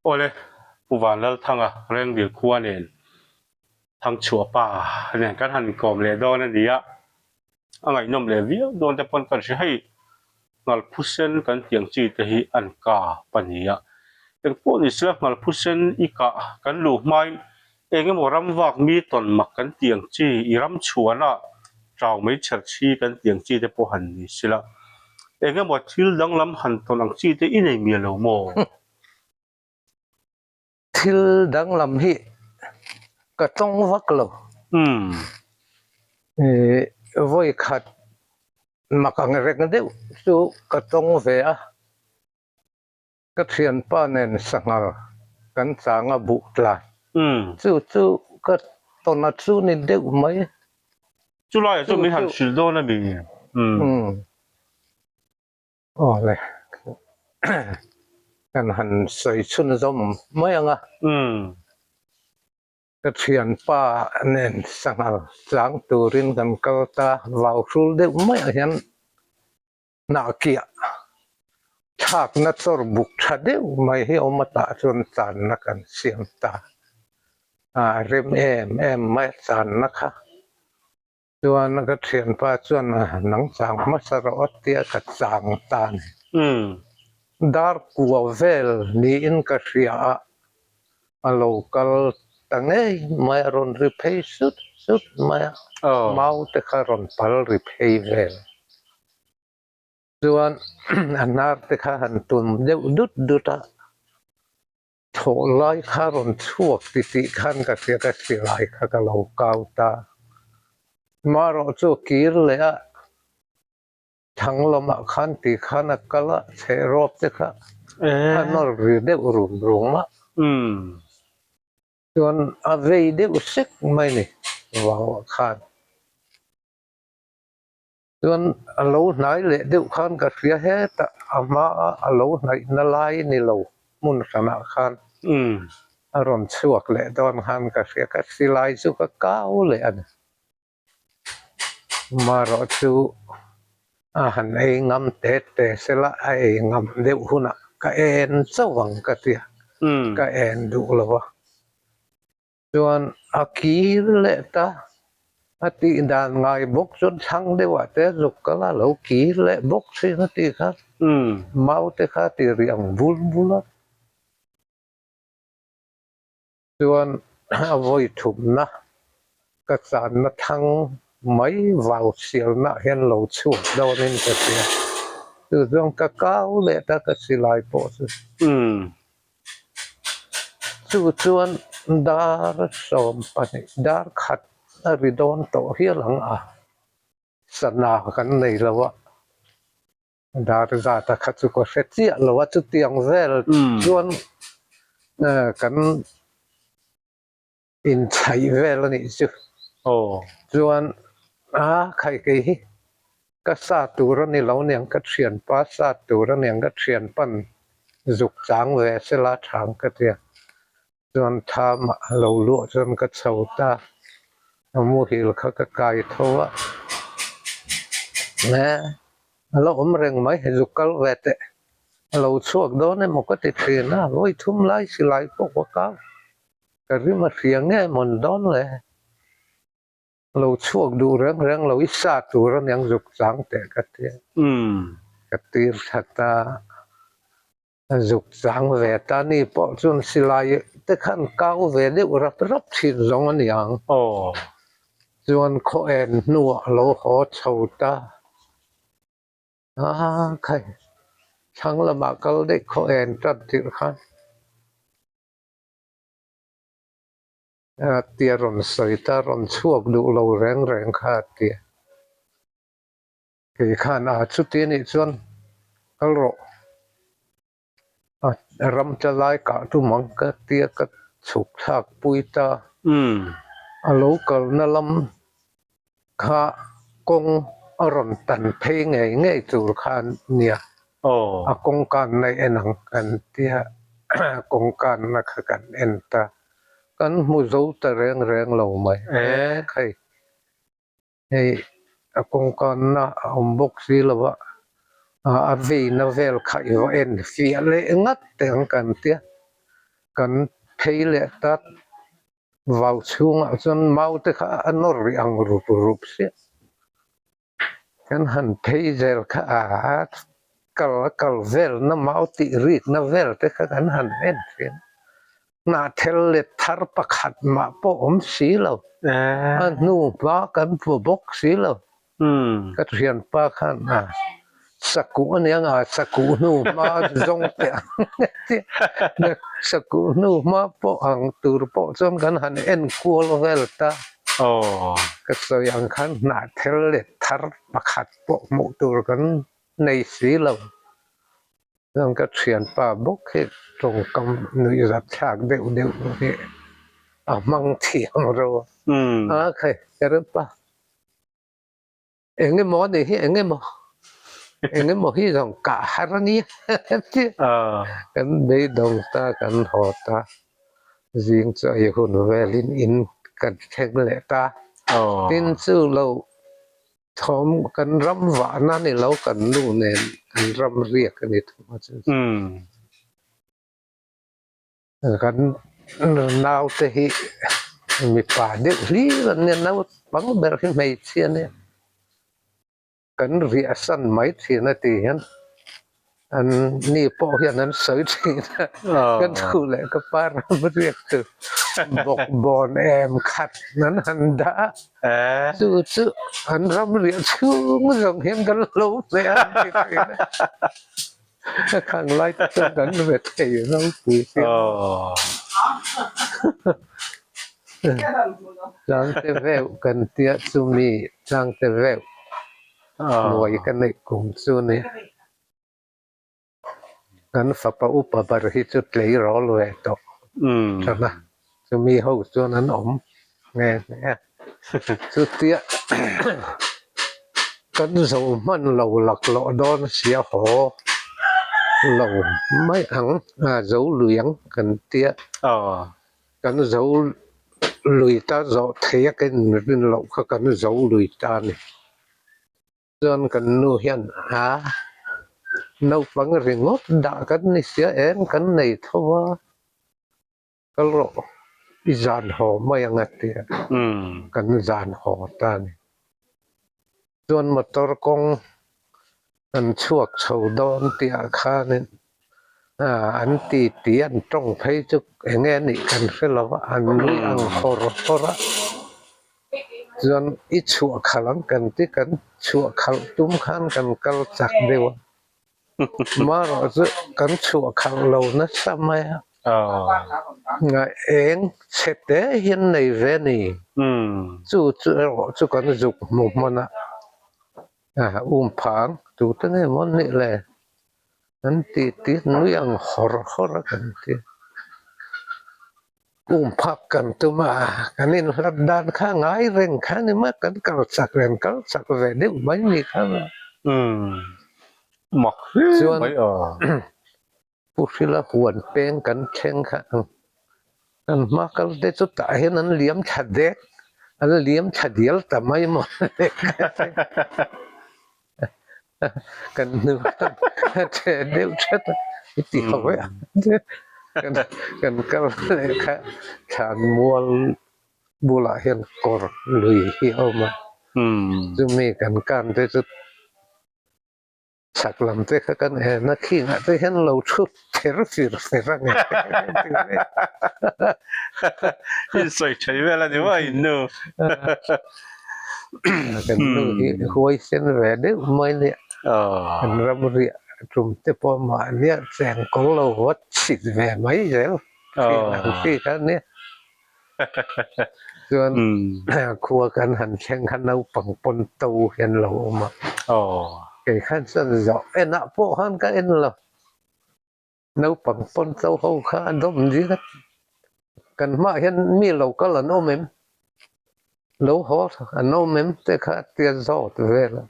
Awle, Pu Vanlalthanga Rengdil khua nen Thangchhuah pa nen kan han inkawm leh dawn a ni a, a ngaihnawm leh viau dawn te pawn kan hria hei Nghalphusen kan tih ang chi te hi an kap a ni a, engpawh ni sela Nghalphusen i kah kan luh hmain eng emaw ram vak mi tawn mak kan tih ang chi i ram chhuanah chau mai chher chhi kan tih ang chi te pawh han ni sela eng emaw thil danglam han tawn ang chi te i nei miah lo maw? Thil danglam hi ka tawng vak lo. Ih vawi khat mak ang reng deuh chu ka tawng ve a. Ka thianpa nen sanghal kan chang a buh tlan. Chu chu ka tawn a chu ni deuh mai. Chulaiah chuan min han hrilh dawn a mi? Aw le, kan han sawi chhun zawm mai ang a. Ka thianpa nen sanghal tlang turin kan kal ta, vau hrul deuh maiah hian hnahkiah thlakna chawr buk tha deuh mai hi awm a tah chuan channa kan siam ta. A rem em em mai a channa kha. Chuan ka thianpa chuan nang chang hmasa rawh a tia ka chang ta a ni. Dar kua vel niin ka hria a, a lo kal ta ngei mai a rawn ri phei sut sut mai a, mau te kha a rawn pal ri phei vel. Chuan a hnar te kha han tum deuh dut dut a. Thawh lai kha rawn chhuak ti tih khan ka hria ka silai kha ka lo kau ta. Marawh chu a kir leh a, thang lamah khan ti khan a kal a, chheh rawp te kha a nawr ri deuh rum rum a. Chuan a vei deuh sek mai ni vauah khan. Chuan a lo hnai leh deuh khan ka hria hetah a hma a a lo hnaihna lai ni lo hmun hranah khan a rawn chhuak leh dawn khan ka hria ka silai chu ka kau leh a ni. Marawh chu a han ei ngam te te sela a ei ngam deuh hunah ka en chauh ang ka tia ka en duh lo a. Chuan a kir leh ta, a tih dan ngai bawk chuan thlang deuhah te zuk kal a, lo kir leh bawk thin a tih kha mau te kha a ti rih ang bul bul a. Chuan a vawi thumna ka channa thlang mai vau sialna hian lo chhuak dawnin ka hria. Chu chuan ka kau leh ta ka silai pawh chu. Chu chuan dar 12 dar khat a ri dawn tawh hial ang a, sana kan nei lo a, dar zata kha chu ka hre chiah lo a, chutiang vel chuan kan inchhaih vel a nih chu. Chuan a khai kei hi ka sa tur a ni lo niang ka thianpa sa tur a niang ka thianpan zuk chang ve sela thang ka tia. Chuan thamah a lo luah chuan ka chho ta a muhil kha ka kai tho a nge a la awm reng mai zuk kal ve teh a lo chhuak dawn emaw ka ti thin a vawi thum lai silai pawh ka kau. Ka rim a hria nge mawn dawn le? Lo chhuak duh reng reng lo i sa tur a niang zuk chang teh ka ti a. Ka tir that a, a zuk chang ve ta ni pawh chuan silai te khan kau ve deuh rap rap thin zawng a niang. Chuan khaw en hnuah a lo haw chho ta. A khai, thlang lamah kal daih khaw en tan tirh khan. Tia rawn sawi ta rawn chhuak duh lo reng reng kha a ti a. Kei khan a chuti a nih chuan kal rawh a ram ta lai kah tum ang ka tia ka chhuk thlak pui ta. A lo kalna lam kha kawng a rawn tan phei ngei ngei tur kha a nia. A kawng kanna en ang kan tia kawng kanna kha kan en ta. Kan hmu zo ta reng reng lo mai. E khai hei a kawng kanna a awm bawk si lo a, a veina vel kha i va en fiah leh ngat teh ang kan tia. Kan phei leh ta vau chhungah chuan mau te kha a nawr rih ang rup rup siah. Kan han phei zel kha a kal a kal vel na mau tih rik na vel te kha kan han en thin. Hnahthel let thar pakhat mah pawh awm si lo. A hnu hma kan hmu bawk si lo. Ka thianpa khan a sakuh a nia nga sakuh hnu hma zawng teh ang sakuh hnu hma pawh ang tur pawh chuan kan han en kual vel ta. Ka sawi ang khan hnahthel let thar pakhat pawh hmuh tur kan nei si lo. Chuan ka thianpa bawk hi tawngkam nuihzat thlak deuh deuh hi a hmang thiam reuh a. A khai ka rilpa eng emaw a nih hi eng emaw eng emaw hi zawng kah har a nia kan beidawng ta kan haw ta zing chu a i hun velin in kan thleng leh ta tin chu lo Thawm kan ram vahna ni lo kan nu nen kan ram riak a ni thung a chu. Kan naute hi mipa deuh hlir an nia naupang ber hi hmeichhia nia kan riah san mai thin a ti hian An ni pawh hian an sawi thin a, ka nu leh ka pa ram riak chu bawkbawn em khat an han dah a, chu chu an ram riah chhung zawng hian kan lo hmeh a an ti thin a, a khang lai te chuan kan ve thei ropui sia. Tlangte veuh kan tia chumi tlangte veuh. Hnuai ka neih kum chu ni. Kan fapa upa ber hi chu tleirawl ve tawh than a, chumi ho chuan an awm nghe nghe a. Chutia kan zo hman lo laklawh dawn sia haw lo mai ang, a zo lui ang kan tia. Kan zo lui ta zawh thei a kan rin loh kha kan zo lui ta a ni. Chuan kan nu hian a naupang ringawt dah kan ni sia em kan nei tho a, kal rawh i zan haw mai ang a ti a, kan zan haw ta a ni. Chuan motor kawng an chhuak chho dawn tihah khanin an ti ti an tawng phei chu eng nge anih kan hre lo va, an nui ang hawr hawr a. Chuan i chhuah khalh ang kan ti, kan chhuah khalh tum khan kan kal chak deuh a. Marawh chu kan chhuah khalh lo nasa mai a. Eng chhe te hian nei ve a ni. Chu chu erawh chu kan zuk hmu hman a, um phang tute nge maw nih le an ti ti nui ang hawr hawr a kan ti. Um phak kan tum a, kan inhlat dan kha ngai reng kha ni mai kan kal chak reng kal chak ve deuh mai ni kha. Mak hle mai a. Pu Hrila huan peng kan thleng kha ang. Kan hma kal te chu tah hian an liam thla dek, an liam thla dial ta mai maw kan hnu khan a ṭhe deuh ṭhet a, i ti ho e kan kan kal leh kha thlan mual bulah hian kawr lui hi a awm a, chumi kan kan te chu Chhak lam te kha kan en a, khingah te hian lo thu kher fir fer a nge In sawi thei vel a ni maw in nu. Kan nu hi huai sen ve deuh mai nia. Kan ram riah tum te pawh mahnia cheng kawl lo vawt chhit ve mai zel thin ang chi kha nia. Chuan khua kan han thleng kha naupang pawn to hian lo awm a. Kei khan chuan zawh enah pawh khan ka en lo. Naupang pawn to ho kha a dawm zing a. Kan hmaah hian mi lo kal an awm em? Lo haw an awm em te kha a tia zawt vel a.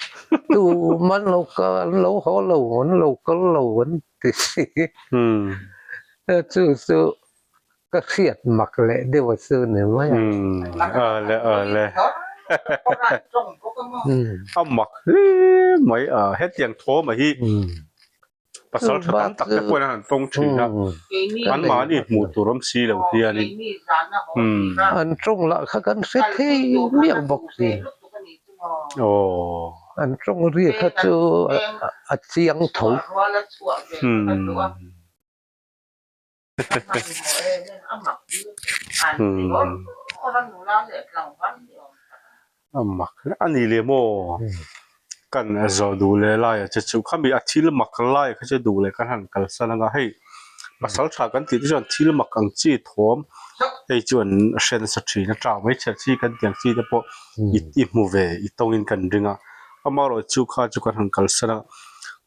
Tumah an lo kal an lo haw lo an lo kal lo an ti si. Chu chu Ka hriat mak leh deuh a chu ni mai a. Awle awle. A mak hle mai a hetiang thawm a hi. Pasal tha tam tak te pawhin an han tawng thin a, anmahni hmuh tur awm si lo hianin umm. An tawng lah kha kan hre thei miah bawk si. Aw. An tawng ri kha chu a chiang tho. Umm. A mak hle a ni le maw kan zawh duh leh laiah che chu khami a thil mak lai kha chu duh leh kan han kalsan anga hei pasal tha kan tih te chuan thil mak ang chi thawm hei chuan hre nasa thin a tang mai chhiat chi kan tih ang chi te pawh i hmu ve i tawngin kan ring a amaherawhchu chu kha chu kan han kalsan a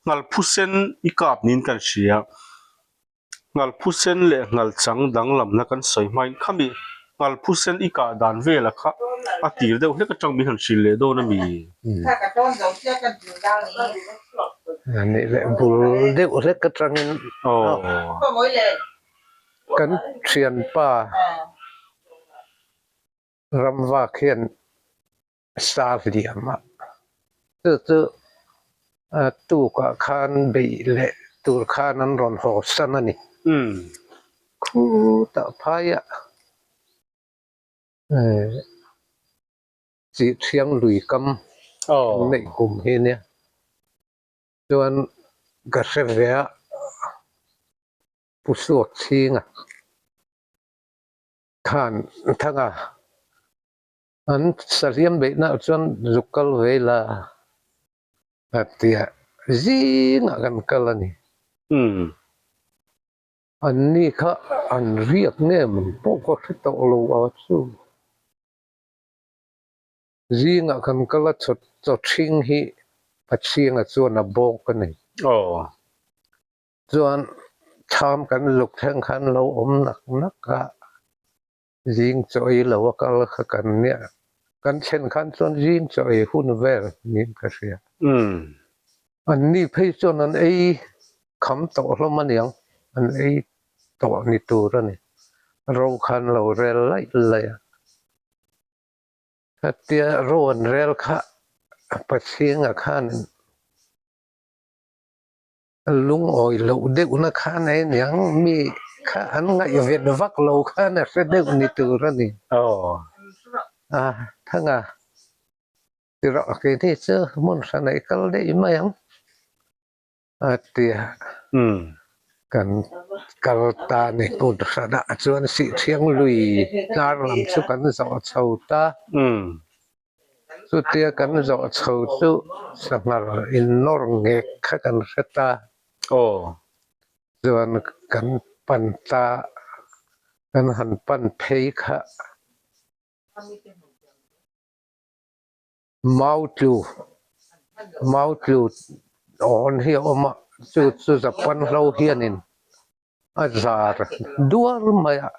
nghalphusen i kap niin kan hria. Nghalphusen leh nghalchang danglamna kan sawi hmain khami nghalphusen i kah dan vela kha a tir deuh hlek atang min han hrilh leh dawn a mi? Nih leh bul deuh hlek atangin kan thianpa ramvak hian sa hliam a, chu chu tukah khan beih leh tur khan an rawn haw san a ni. Khutah phaiah chih thiang lui kam neih kum hi nia chuan ka hre ve a, Pu Suak Chhinga khan Thanga An sahliam beihna ah chuan zuk kal ve ila a ti a, zingah kan kal a ni. An ni kha an riak nge man pawh ka hre tawh lo a chu. Zingah kan kal a chaw chaw ṭhing hi Pathianga chuan a bawk a ni. Chuan thlam kan zuk thleng khan lo awm nak nak a. Zing chaw ei lo a kal kha kan nia. Kan thlen khan chuan zing chaw ei hun vel niin ka hria. An ni phei chuan an ei kham tawh hlawm a niang, an ei tawh ni tur a ni. Ro khan lo rel laih laih a. Hetia ro an rel kha Pathianga khanin Lungawi loh deuhna kha nei niang mi kha an ngaihven vak lo khan a hre deuh ni tur a ni. A thanga tirah keini chu hmun hran ah i kal daih mai ang a ti a. Kan kal ta ni hmun hran ah chuan Sihthiang lui hnar lam chu kan zawh chho ta. Chutia kan zawh chho chu sanghal in nawr ngek kha kan hre ta. Aw. Chuan kan pan ta, kan han pan phei kha. Mau tlu, mau tlu awn hi a awm a, chu chu Japan hlo hianin A zar duar mai a,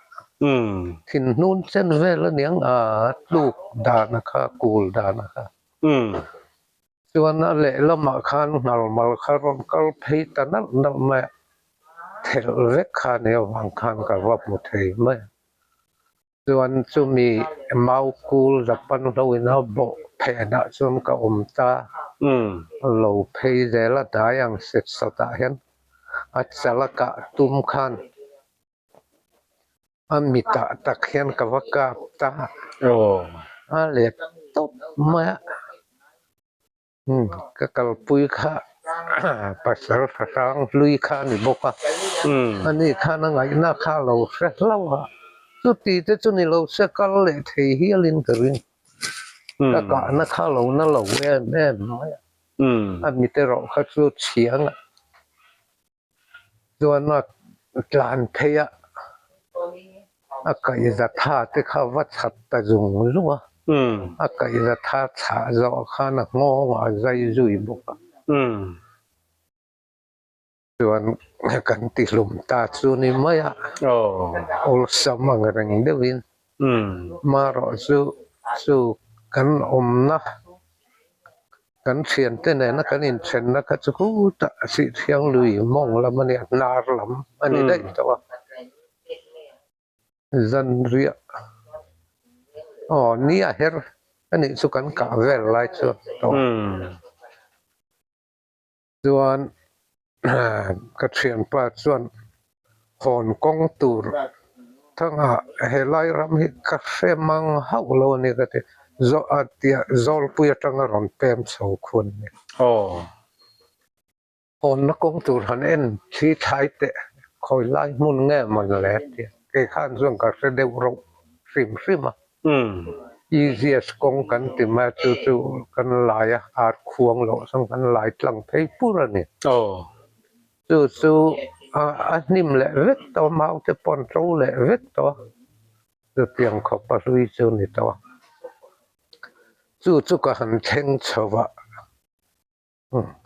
thinhnun chen vel a niang a tluk dan a kha, kul dan a kha. Chuan a lehlamah khan nghalmal kha rawn kal phei ta nalh nalh mai a, thelh vek kha a nih avang khan ka va hmu thei mai a. Chuan chumi mau kul Japan ho ina bawh phenah chuan ka awm ta. Lo phei zel a dai ang set sawtah hian a chal a kah tum khan a mitah tak hian ka va kap ta. A let tawp mai a. Ka kalpui kha pasal tha hrang hlui kha a ni bawk a, ani khan a ngaihna kha a lo hre hlauh a, chuti te chu ni lo se kal leh thei hialin ka ring. Ka kahna kha a lo na lo em em mai a, a mit erawh kha chu chhiang a, chuan a tlan phei a, a kaihza tha te kha va chhat ta zung zung a, a kaihza tha chhah zawh khan a nghawng a zai zui bawk a, chuan kan ti hlum ta chu ni mai a, awlsam ang reng deuhin marawh chu chu kan awmna. Kan thiante nena kan inthenna kha chu khutah Sihthiang lui mawng lam a nia, hnar lam a ni daih tawh a. Zanriah aw ni a her a nih chu kan kah vel lai chu tawh. Chuan. Ka thianpa chuan hawn kawng tur thanga helai ram hi ka hre mang hauh lo a ni ka ti. Tia Zawlpui atanga rawn pem chho khun a ni. Hawnna kawng tur han en thli thlai teh khawi lai hmun nge mawn le tia kei khan chuan ka hre deuh rauh hrim hrim a. Easiest kawng kan ti mai a chu chu kan lai a ar khuang loh chuan kan lai tlang phei pur a ni. Chu chu a hnim leh vek tawh a mau te pawh an to leh vek tawh a chutiang khawp a hlui chu ni tawh a. Chu chu ka han thleng chho a.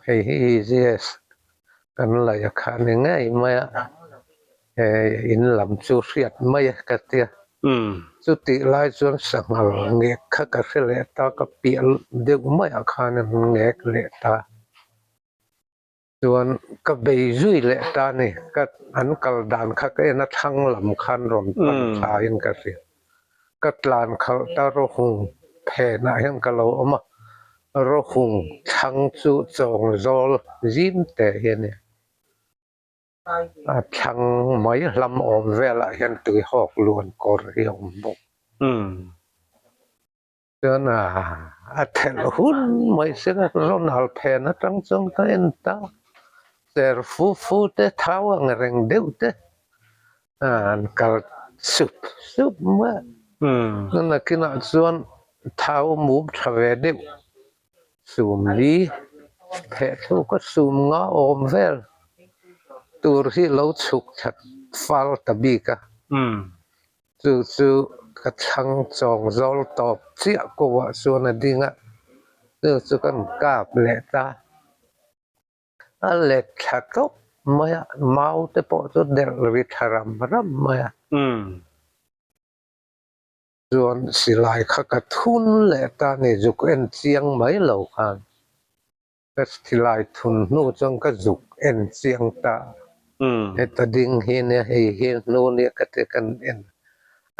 Hei hi easiest kan laih a kha ni ngei mai a, he in lam chu hriat mai a ka tia. Chutih lai chuan sanghal ngek kha ka hre leh ta, ka piah deuh maiah khan an ngek leh ta. Chuan ka bei zui leh ta a ni, ka an kal dan kha ka en a thlang lam khan rawn pan thla in ka hria. Ka tlan khalh ta rawhung phenah hian ka lo awm a, rawhung thlang chu chawng zawl zim teh hi a ni. A thlang mai hlam awm velah hian tuihawk luan kawr hi a awm bawk. Chuan a thelh hun mai sin a rawn phen atang chuan ka en ta cher fu fu te thau ang reng deuh te an kal sup sup mai a chuan nakinah chuan thau mum tha ve deuh sum li pheh thluk a sum nga awm vel tur hi lo chhuk that fal ta bik a. Chu chu ka thlang chawng zawl tawp chiah ko ah chuan a ding a, chu chu kan kap leh ta. A let thla tawp mai a, mau te pawh chu delh ri thla ram ram mai a. Chuan silai kha ka thun leh ta ni, zuk en chiang mai lo khan. Ka silai thun hnu chuan ka zuk en chiang ta. Heta ding hi nia hei hi hnu nia ka ti kan en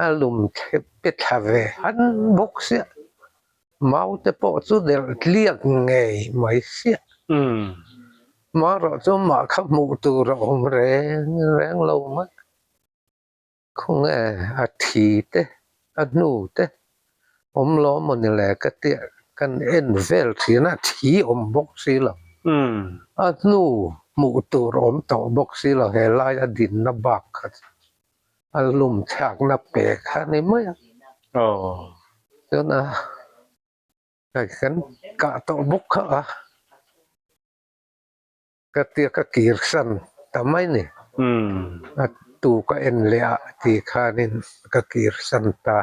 a lum thlep pe thla ve han bawk sia. Mau te pawh chu delh tliak ngei mai sia. Marawh chu mah kha hmuh tur a awm reng reng lo mai. Khawnge a thi te, a hnu te awm lo maw ni le ka tia kan en vel thin a, thi awm bawk si lo. A hnu hmuh tur awm tawh bawk si lo he laia dinna bak kha chu a lum thlakna pe kha ni mai a. Chuan a kan kah tawh bawk kha a. Ka tia ka kir san ta mai ni. A tu ka en leh ah ti khanin ka kir san ta.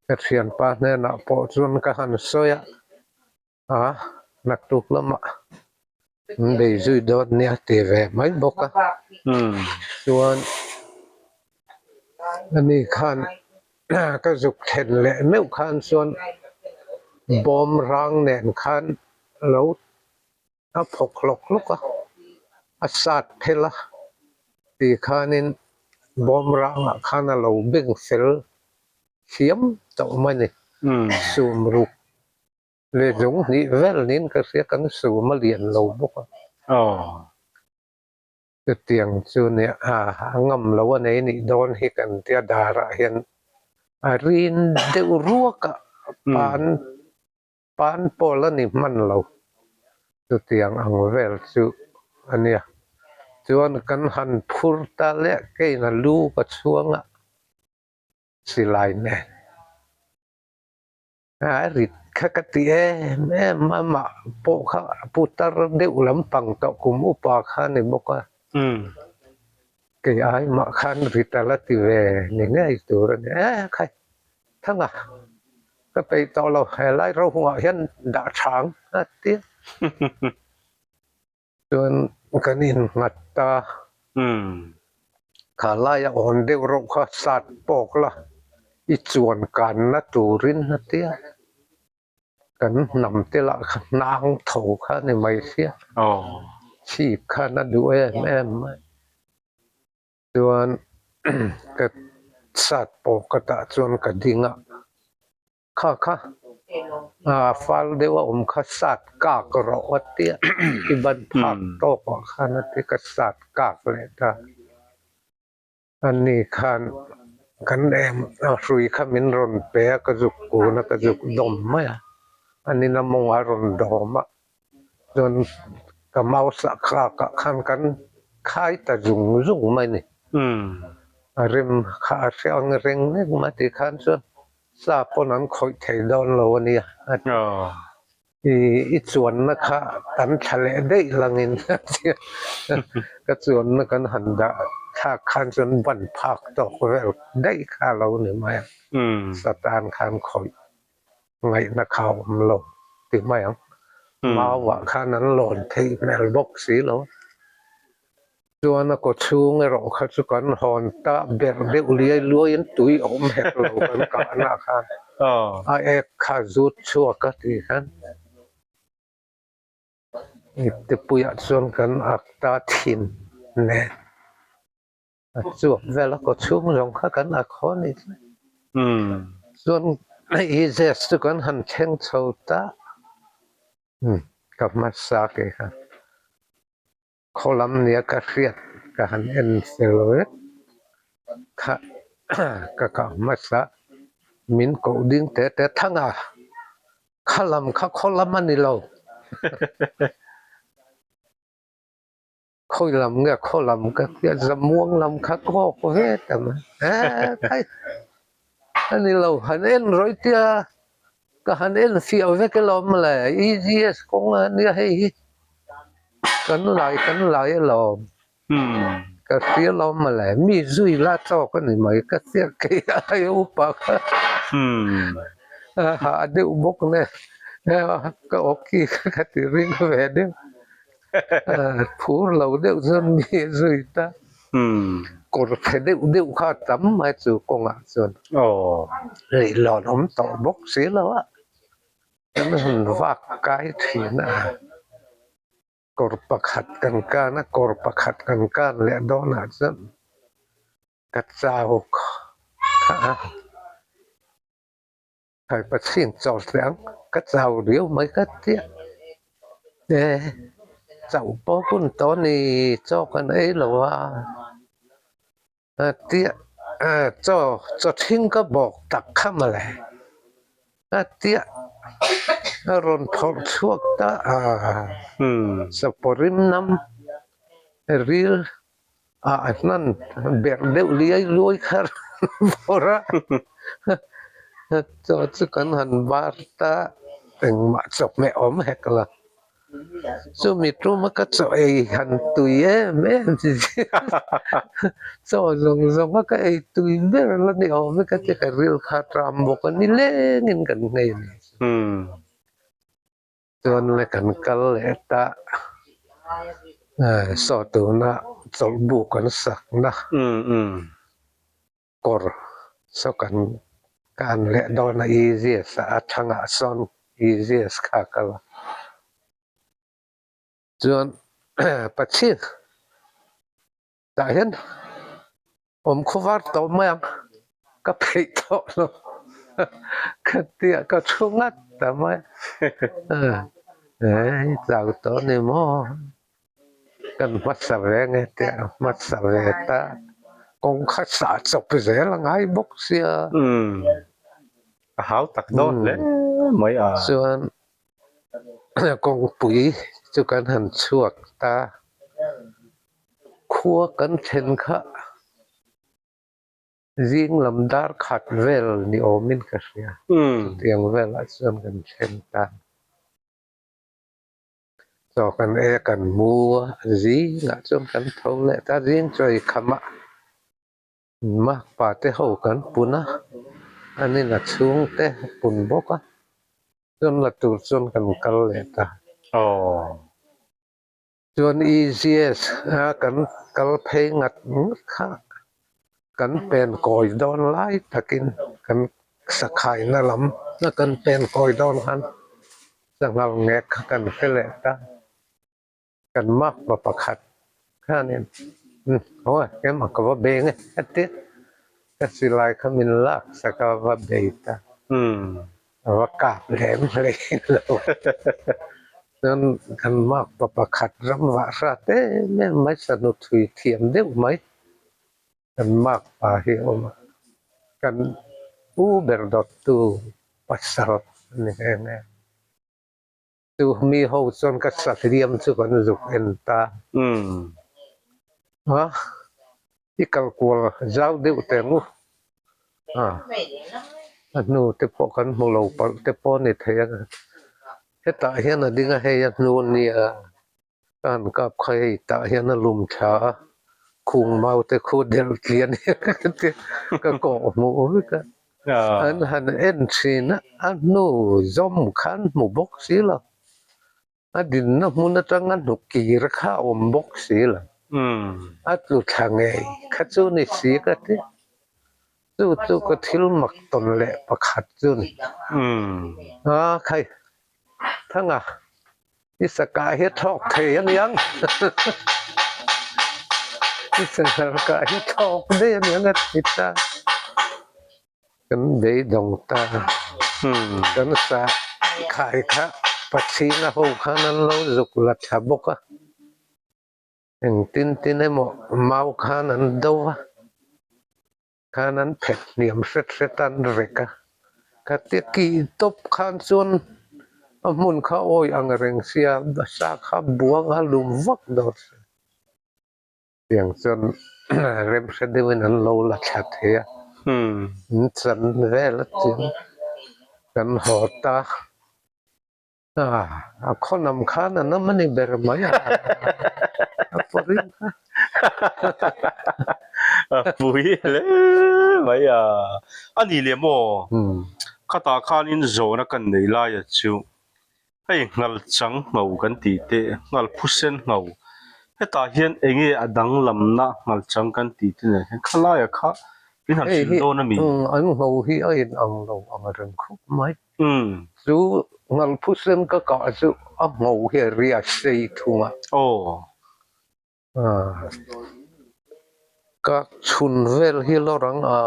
Ka thianpa hnenah pawh chuan ka han sawi a, a naktuk lamah an bei zui dawn nia ti ve mai bawk a. Chuan ani khan ka zuk thlen leh meuh khan chuan bawm rang nen khan lo A phawk hlawk hlawk a, a sat phel a ti khanin bawm rangah khan a lo beng fel thiam tawh mai a ni. Sum ruk leh zung hnih vel niin ka hria kan sum a lian lo bawk a. Chutiang chu nia a ngam lo a nei nih dawn hi kan tia darah hian a rin deuh ruak a pan Pan pawl a ni hman lo. Chutiang ang vel chu a nia. Chuan kan han phur ta leh kein a lu ka chhuang a, silai nen. A rit kha ka ti em em a, amah pawh kha putar deuh lampang tawh kum upa kha a ni bawk a. Kei ai mah khan rit a la ti ve ni ngei tur a ni. E khai, Thanga, ka peih tawh lo, helai rohungah hian dah chhang a ti a. Chuan kan innghat ta. Kha laia awn deuh reuh kha sat pawk la, i chuan kanna turin a ti a. Kan hnam te lah kha hnang tho kha a ni mai sia. Chhip khan a duh em em mai. Chuan ka sat pawh ka tah chuan ka ding a, kha kha. A fal deuh a awm kha sat kak rawh a tia i ban phak tawk ah khan a ti ka sat kak leh ta. Ani khan kan em a hrui kha min rawn pe a ka zuk kun a ka zuk dawm mai a anin a mawng a rawn dawm a chuan ka mouse ah kak ah khan kan khai ta zung zung mai a ni a rem kha a hre ang reng reng mai tih khan chuan sa pawn an khawih thei dawn lo a nia a ti. I chuanna kha kan thla leh daih langin ka chuanna kan han dah thlak khan chuan ban phak tawk vel daih kha a lo ni mai a, Satan khan khawih ngaihna kha a awm lo ti mai ang. Mauah khan an lawn theih hmel bawk si lo. Chuan a kaw chhung erawh kha chu kan hawn ta ber deuh liai luaiin tui a awm hek lo kan kahna khan a ek kha zut chhuak a tih khan iptepuiah chuan kan ak ta thin nen a chuak vel a kaw chhung zawng kha kan ak haw ni tlat. Chuan Eases chu kan han thleng chho ta ka hmasa ke kha. Khaw lam nia ka hriat ka han en fel vek kha ka kah hmasa min koh ding te te thang a, kha lam kha khaw lam a ni lo. Khawi lam nge khaw lam ka tia zamuang lam kha kawk ve ta mai e a ni lo han en rawih tia Ka han en fiah vek alawm le, EGS kawng a nia hei hi kan lai kan lai alawm, ka hria alawm le, mi zui la tawk a ni mai ka hriat kei ai upa kha a hah deuh bawk nen ka awki kha ka ti ring ve deuh. Phur lo deuh chuan mi zui ta. Kawr phe deuh deuh kha a tam mai chu kawngah chuan leihlawn awm tawh bawk si lo a, kan han vak kai thin a, kawr pakhat kan kan a, kawr pakhat kan kan leh dawnah chuan ka chau kha a. Thai Pathian chaw hle ang, ka chau riau mai ka tia. E, chauh pawh hun tawh ni, chaw kan ei lo a. A tia, e, chaw, chaw thing ka bawk tak kha mawle. A tia, a rawn phawrh chhuak ta a. Sapawrim nam ril ah hnan berh deuh liai luai kha phawrh a chaw chu kan han bar ta engmah chawhmeh awm hek la chumi tuma ka chaw ei han tui em em chaw zawng zawng a ka ei tui ber la ni awm e ka ti ka ril kha ṭam bawk a nilengin kan nghei a ni. Chuan le kan kal leh ta saw tuna chawlhbu kan sakna kawr saw kan kan leh dawn a easiest a thangah sawn easiest kha a kal a chuan Pathian tah hian Awm khaw var tawh mai ang, ka pheih tawh lo ka tia ka thu ngat ta mai eh i chau tawh ni maw kan hmasa ve nge tia hmasa ve ta kawng kha sah chawp zel a ngai bawk sia. Umm a hau tak dawn hle mai a. Chuan kawngpui chu kan han chhuak ta. Khua kan thlen kha zing lam dar khat vel ni awmin ka hria. Chutiang velah chuan kan thlen ta. Chaw kan e kan mu a, zingah chuan kan tho leh ta zing chawi khamah makpa te ho kan pun a, an in a chhungte pun bawk a, chuan la tur chuan kan kal leh ta. Chuan EGS a kan kal phei ngat ngat kha kan pen kawi dawn lai takin kan sakhaina lam a kan pen kawi dawn khan sanghal ngek kha kan hre leh ta kan makpa pakhat khanin haw emaw ka va beng e a ti ka silai kha min lak sak a va bei ta. A va kap lem hlei lo. Chuan kan makpa pakhat ram vah hrat em em mai sanu thui thiam deuh mai kan makpa hi a awm a. Kan u ber dawttu pasal a ni nghe nghe. Chu mi ho chuan ka sahliam chu kan zuk en ta. A, i kal kual zau deuh teh ang u. A, a hnu te pawh kan hmu lo palh te pawh a ni thei a. Hetah hian a ding a, hei a hnu a nia. Ka han kap kha hei tah hian a lum thla a, khung mau te khu delh tlian hian ka kawh hmuh vek a. An han en thin a, a hnu zawm khan hmu bawk si lo. A dinna hmun atanga hnuk kir kha a awm bawk si lo. A tlu thla ngei kha chu ni si ka ti. Chu chu ka thil mak tawn leh pakhat chu ni. A khai thanga I sakah hi a thlawk thei a niang. I sanghal kah hi a thlawk daih a niang a ti ta. Kan beidawng ta. Kan sa khai kha Pathinga ho khan an lo zuk la thla bawk a. Engtin tin emaw mau khan an do va. Khan an phet hniam hret hret a, an rek a. Khatia ki tawp khan chuan a hmun kha awi ang reng sia, sa kha buang a lum vak dawr si. Tiang chuan rem hre deuhin an lo la thla thei a, an chan vel a tiang kan haw ta. A khawnam khan a nam a ni ber mai a, a pawrin kha. A pui hle mai a, a ni leh maw? Khatah khanin zawhna kan nei laia chu hei nghal chang ngho kan tih teh, nghal phusen ngho. Hetah hian eng nge a danglamna nghal chang kan tih te nen hian khalaia kha min han hrilh dawn a mi? An ngho hi a inang lo ang reng khawp mai. Chu ngalphusen ka kah chu a ngho hi a ria sei thung a. Ka chhun vel hi lawr ang a.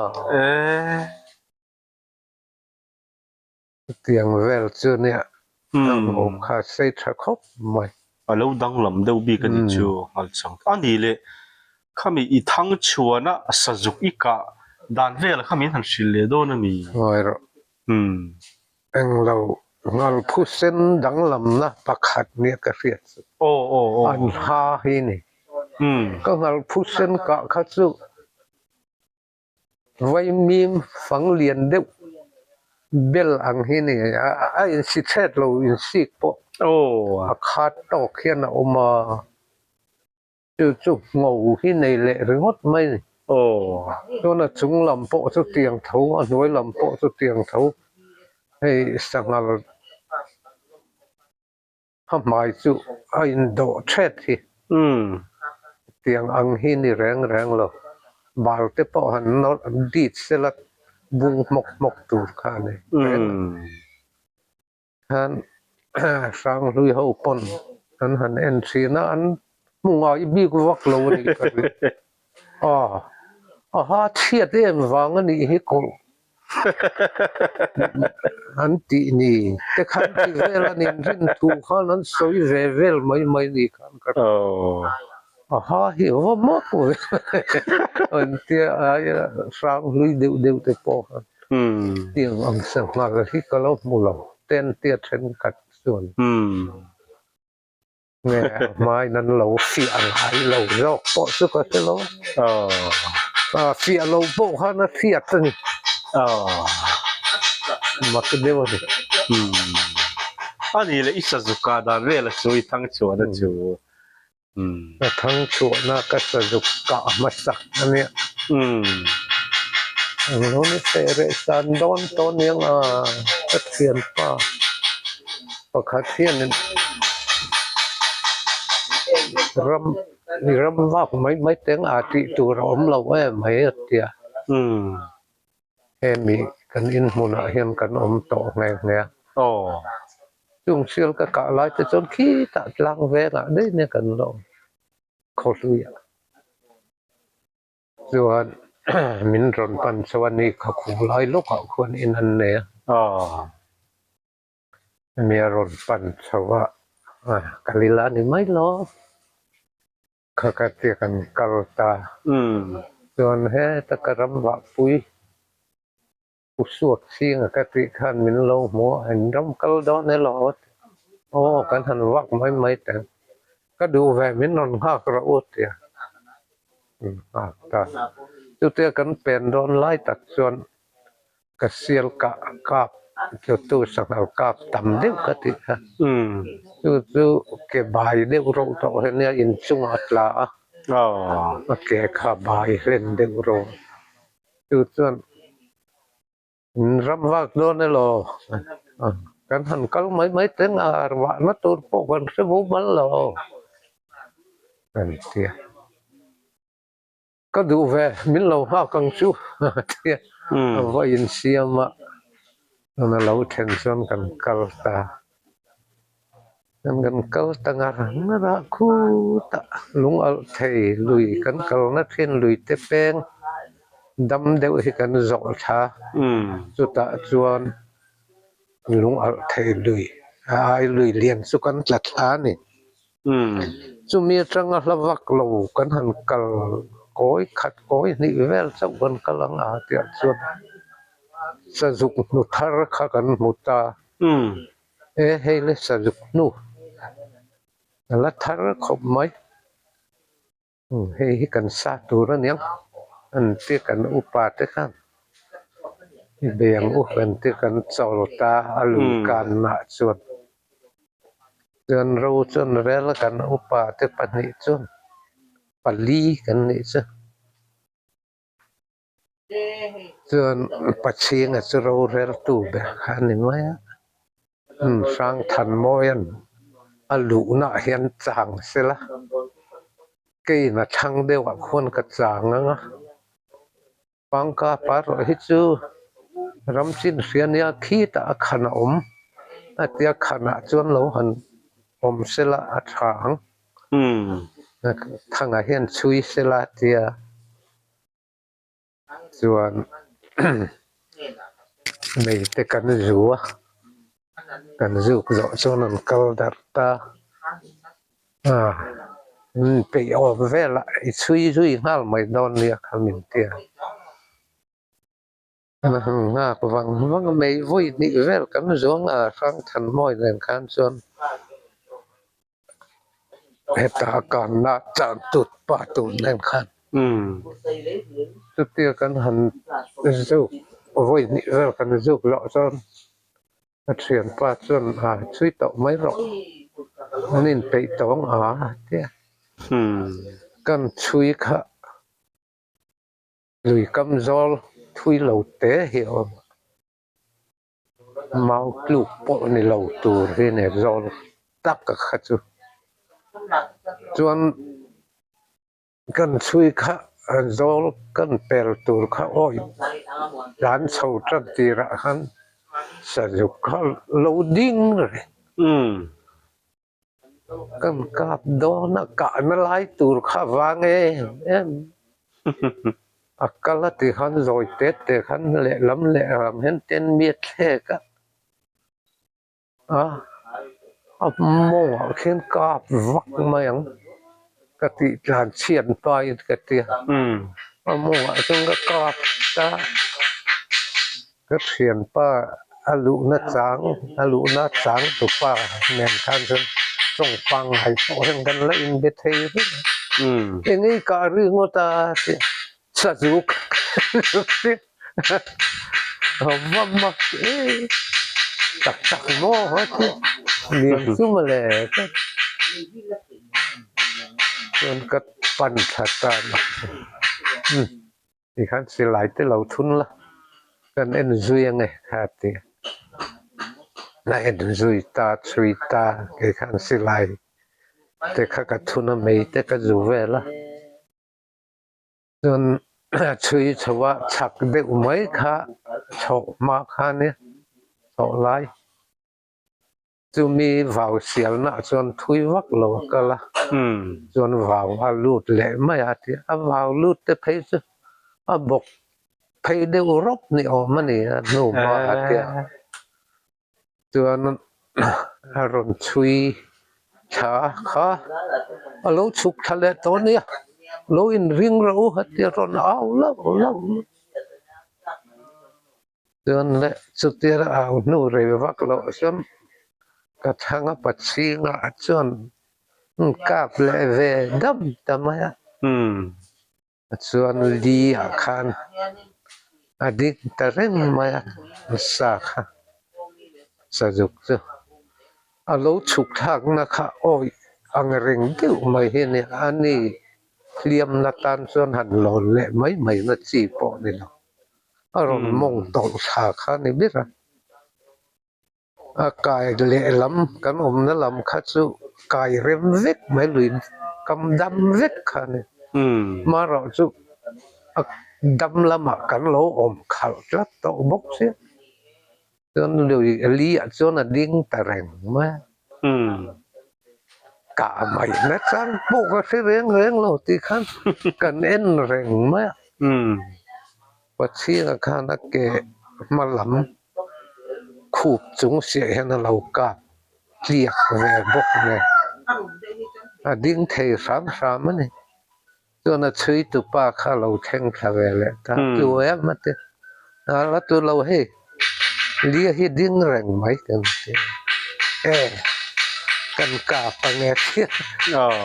Chutiang vel chu nia a ngho kha sei tha khawp mai. A lo danglam deuh bik a ni chu ngalchang. A ni leh khami i thang chhuana sazuk i kah dan vel kha min han hrilh leh dawn a mi? Ngawi rawh. Englo ngalphusen danglamna pakhat nia ka hriat chu an ha hi ni. Ka ngalphusen kah kha chu vaimim fang lian deuh bel ang hi ni. A insi chhet lo insik pawh a khat tawk hian a awm a. Chu chu ngho hi nei leh ringawt mai ni. Chuan a chung lam pawh chu tiang tho, a hnuai lam pawh chu tiang tho. Hei sanghal a hmai chu a indawh thet hi. Tiang ang hi ni reng reng lo. Bal te pawh han nawrh dit sela bung hmawk hmawk tur kha a ni reng a. Khan Hranghlui ho pawn an han en thin a, an hmu ngai bik vak lo a nih ka ring. Aw, a ha chhiat em vang a nih hi kawlh an tih ni te khan ti vel an inrin thu khan an sawi ve vel mai mai ni khan ka ring. A ha hi va mawp ve an tia aia Hranghlui deuh deuh te pawh khan. Tiang ang sanghal hi ka lo hmu lo, ten tia thenkhat chuan nge a hmain an lo fiah ngai lo zawk pawh chu ka hre lo a, fiah lo pawh khan a hriat a ni, mak deuh a ni. A ni leh i sazuka dan vel a chu i thang chuan a chu. Ka thang chhuahna ka sazuk kah hmasak a nia. Englo ni teh reh san dawn tawh aniang a, ka thianpa pakhat hianin ram i ram vak mai mai teng a tih tur a awm lo em mai a ti a. Hemi kan inhmunah hian kan awm tawh nghe nghe a. Chung sial ka kah lai te chuan khitah tlang vengah daih nia kan la awm khawhluiah. Chuan min rawn pan chuan i kha khu lai lawkah khuan in an nei a. Mi a rawn pan chho a, kal ila ni mai lo. Kha ka tia kan kal ta. Chuan heta ka ram vahpui u suak chhinga ka tih khan min lo hmu a, in ram kal dawn elaw aw kan han vak mai mai teh ang. Ka duh ve min rawn nghak rawh u tia min nghak ta. Chutia kan pen dawn lai tak chuan Ka sial kah kap chutu sanghal kap tam deuh ka tih kha. Chu chu ke bai deuh ro tawh hi nia inchungah a tla a, a ke kha bai hlen deuh ro. Chu chuan in ram vak dawn elaw kan han kal mai mai teng a, vahna tur pawh kan hre bo mal lo kan tia. Ka duh ve, min lo nghak ang chu tia a va insiam a, chuan a lo then chuan kan kal ta. Chuan kan kal ta ngar ngar a, khutah lung alh thei lui kan kalna thin lui te peng dam deuh hi kan zawh thla, chutah chuan lung alh thei lui a ai lui lian chu kan tla thla a ni. Chumi atanga hla vak lo kan han kal kawi khat kawi hnih vel chauh kan kal ang a tih chuan sazuk hnu thar kha kan hmu ta. E hei le sazuk hnu a la thar khawp mai. Hei hi kan sa tur a niang an ti kan upa te khan i bei ang u kan ti kan chawl ta a lui kanah chuan chuan ro chuan rel kan upa te pahnih chuan pali kan nih chu. Chuan Pachhinga chu roreltu ber kha a ni mai a, Hrangthanmawia'n a luhnaah hian chang sela, keiin a thlang deuhah khuan ka chang ang a, Pangka pa rawh hi chu ram chin hria nia khitah a khan a awm a tia khanah chuan lo han awm sela a tha ang, Thanga hian chhui sela a tia. Chuan mei te kan zu a, kan zuk zawh chuan an kal darh ta a, peih awm velah i chhui zui nghal mai dawn nia kha min ti a. Kan han nghak vang vang a, mei vawi hnih vel kan zuang a, Hrangthanmawi nen khan chuan Heta kanna chang tut pa tur nen khan chutia kan han zuk vawi hnih vel kan zuk loh chuan a thianpa chuan a chhui tawh mai rawh an inpeih tawng a tia kan chhui kha lui kam zawl thui lo te hi a awm a. Mau tluk pawh ni lo tur hi ne zawl tak a kha chu. Chuan kan chhui kha zawl kan pel tur kha awi tlan chho tan tirah khan sazuk kha lo ding reng. Kan kap dawn a kahna lai tur kha vang em em. A kal a ti khan zawi tet te khan lehlam lehlam hian ten mi a thlek a, a a mawngah khian kap vak mai ang ka tih tlan chhiat hmain ka ti a, a mawngah chuan ka kap ta. Ka thianpa a luhna chang a luhna chang tupa nen khan chuan tawng pangngai pawh hian kan la inbe thei reng a, eng ei kah ri ngawt a tih sazuk va mak e tak tak maw a tih lian chu mawle chuan ka pan thla ta a. Tikhan silai te lo thun la, kan en zui ange kha a ti. A en zui ta, chhui ta, kei khan silai te kha ka thun a, mei te ka zu vel a. Chuan chhui chho a chhak deuh mai kha chhoh hma kha nia, chhoh lai. Chumi vau sialna chuan thui vak lo a kal a, chuan vau a lut leh mai a ti a, vau lut te phei chu a bawk phei deuh rawp ni awm a ni a hnu hma a tia. Chuan. a rawn chhui thla kha a lo chhuk thla leh tawh a nia, lo inring rawh u a ti a rawn au lauh lauh Chuan le chutia au hnu rei vak loh chuan ka thlang a pachhingah chuan kap leh ve dam ta mai a. Chuan li ah khan a ding ta reng mai a, sa kha sazuk chu a lo chhuk thlakna kha awih ang reng deuh mai hi a ni. A ni hliamna tan chuan han lawn leh mai mai na chi pawh ni lo. A rawn mawng tawlh thla kha a ni ber a. A kai lehlam kan awmna lam kha chu kai rem vek mai lui kam dam vek kha a ni. Marawh chu a dam lamah kan lo awm khalh tlat tawh bawk sia. Chuan lui li ah chuan a ding ta reng mai a. Kah mai na chang pawh ka hre reng reng lo tih khan kan en reng mai a. Pathian khan a ke hma lam khup chung siah hian a lo kap tliak ve bawk nen a ding thei hram hram a ni. Chuan a chhui tu pa kha a lo thleng thla ve leh ta tlu em a ti. A la tlu lo hei lia hi ding reng mai kan ti e kan kap ange tia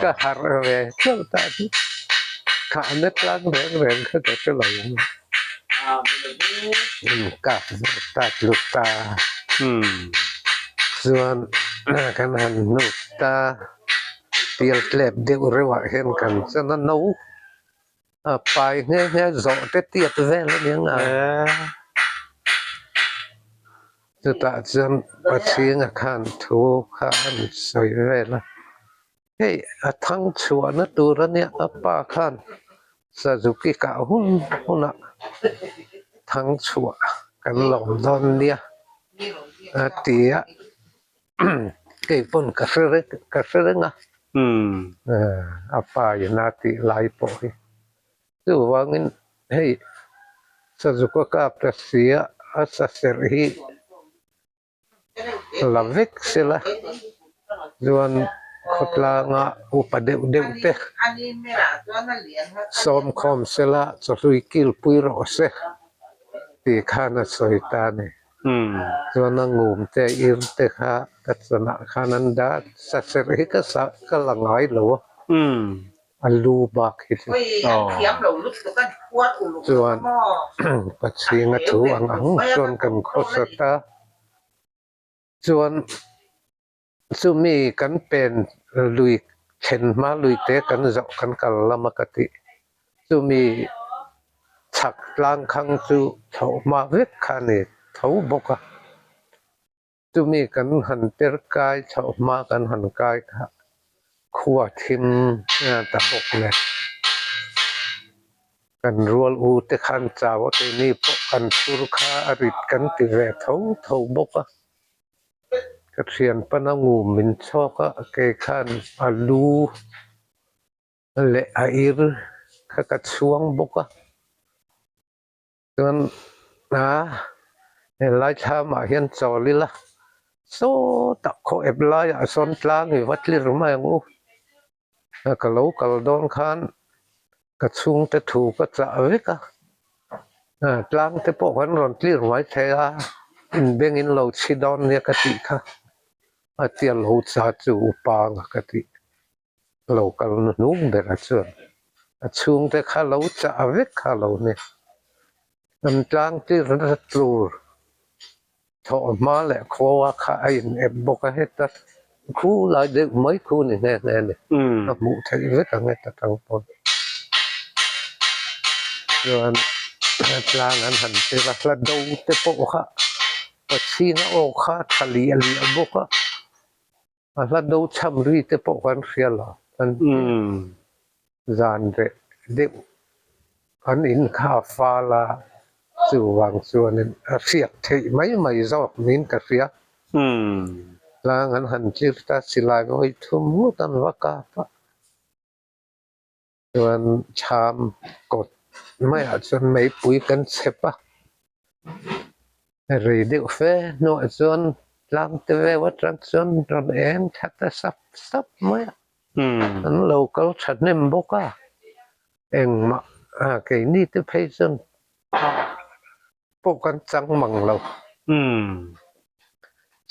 ka harh ve chauh ta chu thahna tlang reng reng kha ka hre lo ang. Kap ve ta tlu ta chuan kan han hnuk ta. Tial tlep deuh reuhah hian kan chan a no a pai nghe nghe zawh te tiat vel a ni ang a. Chutah chuan Pathianga khan thu kha a rawn sawi vel a, hei a thang chhuahna tur a nia a pa khan Suzuki kah hun hunah thang chhuah kan lawm dawn nia a ti a. Kei pawn ka hre reng ka hre reng a a pa in a tih lai pawh hi chuvangin hei Sazuka kap ta sia a sa serh hi la vek sela chuan khawtlanga upa deuh deuh te sawmkhawm sela chawhlui kilpui rawh se tih khan a sawi ta a ni. Chuan a ngum te ir te kha ka chanah khan an dah sa serh hi ka sa ka la ngai lo a, a lu bak hi chu. Chuan Pathian a thu ang ang chuan kan khawsat a, chuan chumi kan pen lui thlen hma lui te kan zawh kan kal lam a ka tih chumi chhak tlang khang chu thlawh hma vek kha a ni tho bawk a, chumi kan han per kai thlawh hma kan han kai kha khua thim ta bawk nen kan rual u te khan chau a keini pawh kan thur kha a rit kan ti ve tho tho bawk a. Ka thian pana ngum min chhawk a, kei khan a lu leh a ir kha ka chhuang bawk a. Chuan a helai thlamah hian chawl ila sawtah khaw ep laiah sawn tlang i va tlir mai ang u. Ka lo kal dawn khan ka chhungte thu ka chah vek a, tlang te pawh kan rawn clear mai thei a, inbeng in lo chhi dawn nia ka tih kha a tia lo cha chu upa anga ka tih lo kal na hnung berah chuan a chhungte kha lo chah vek kha lo ni. An tlang clear nasa tur Thawh hma leh khawa kha a in ep bawk a, heta khu lai deuh mai khu ni nghe nghe a ni. A hmuh theih vek ang heta tang pawn. Chuan tlang an han tir a, hla do te pawh kha Pathian a aw kha a tha liah liah bawk a, a hla do chham ri te pawh kan hria lo. An zan reh deuh an in kha a fal a, chuvang chuanin a hriat theih mai mai zawk niin ka hria. Tlang an han tlir ta silai vawi thum ngawt an va kap a. Chuan chham kawt maiah chuan meipui kan chhep a, rei deuh fe hnuah chuan Tlang te veu atang chuan rawn eng thla ta sap sap mai a, an lo kal thahnem bawk a, engmah keini te phei chuan pawh kan chang mang lo.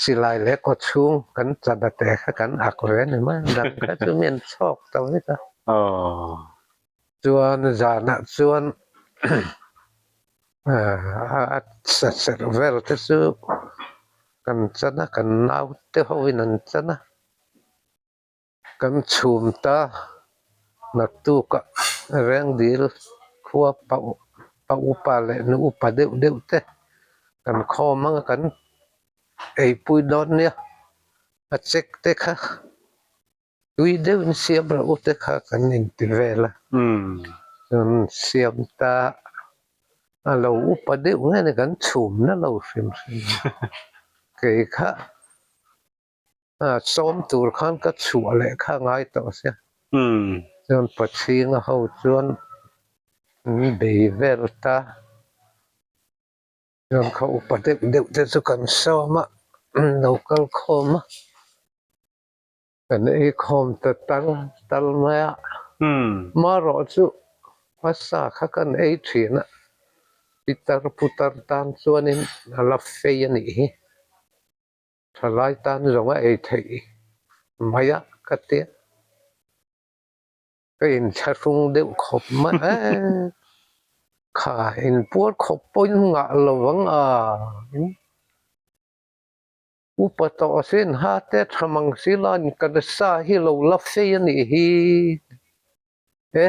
Silai leh kawchhung kan chan a te kha kan ak ve a ni mai a, dang kha chu mi an chhawk ta vek a. Chuan zanah chuan a sa serh vel te chu kan chan a, kan naute hoin an chan a, kan chhum ta naktukah Rengdil khua pa pa upa leh nu upa deuh deuh te kan khawm ang a, kan eipui dawn nia, a check te kha. Tui deuhin siam rawh u te kha kan inti vel a, chuan siam ta a lo upa deuh nge ni kan chhumna lo hrim hrim a, kei kha sawm tur khan ka chhuah leh kha ngai tawh sia, chuan Pachhinga ho chuan an bei vel ta. Chuan kha upa deuh deuh te chu kan sawm a, lo kal khawm a. Kan ei khawm ta tal tal mai a, marawh chu hmasa kha kan ei thin a, pitar putar tan chuanin a la fei a nih hi, thalai tan zawng a ei theih mai a ka tia. Ka inthlahrung deuh khawp mai e, kha inpuar khawp pawhin ngah lo vang a. Upa tawh sin ha te tha mang si lain kan sa hi lo la fei a nih hi e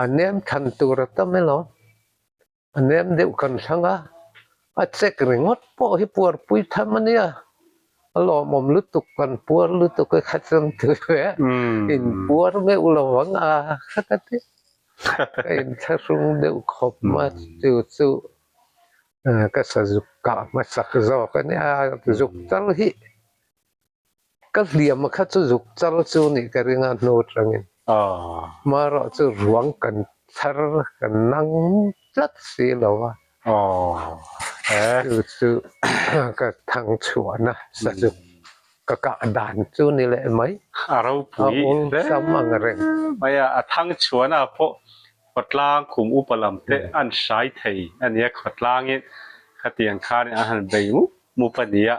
a nem than tur a tam elaw a nem deuh kan thlang a a check ringawt pawh hi puarpui tham a nia a lawmawm lutuk kan puar lutuk e kha chuan tui ve in puar meuh lo ang a kha ka ti ka inthlahrung deuh khawp mai chu chu. Ka sa zuk kah hmasak zawk a nia, zuk chal hi ka hliam kha chu zuk chal chu nih ka ring a hnu atangin. Marawh chu ruang kan thar kan nang tlat si lo a, chu chu ka thang chhuahna sa zuk ka kah dan chu ni leh mai. A ropui hle mai a, a thang chhuahna pawh Khawtlang kum upa lam te an hrai thei a nia, khawtlangin khatiang khanin an han bei mup mup a nia,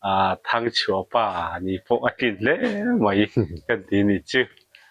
Thangchhuah pa ni pawh a tlin hle mai kan ti nih chu.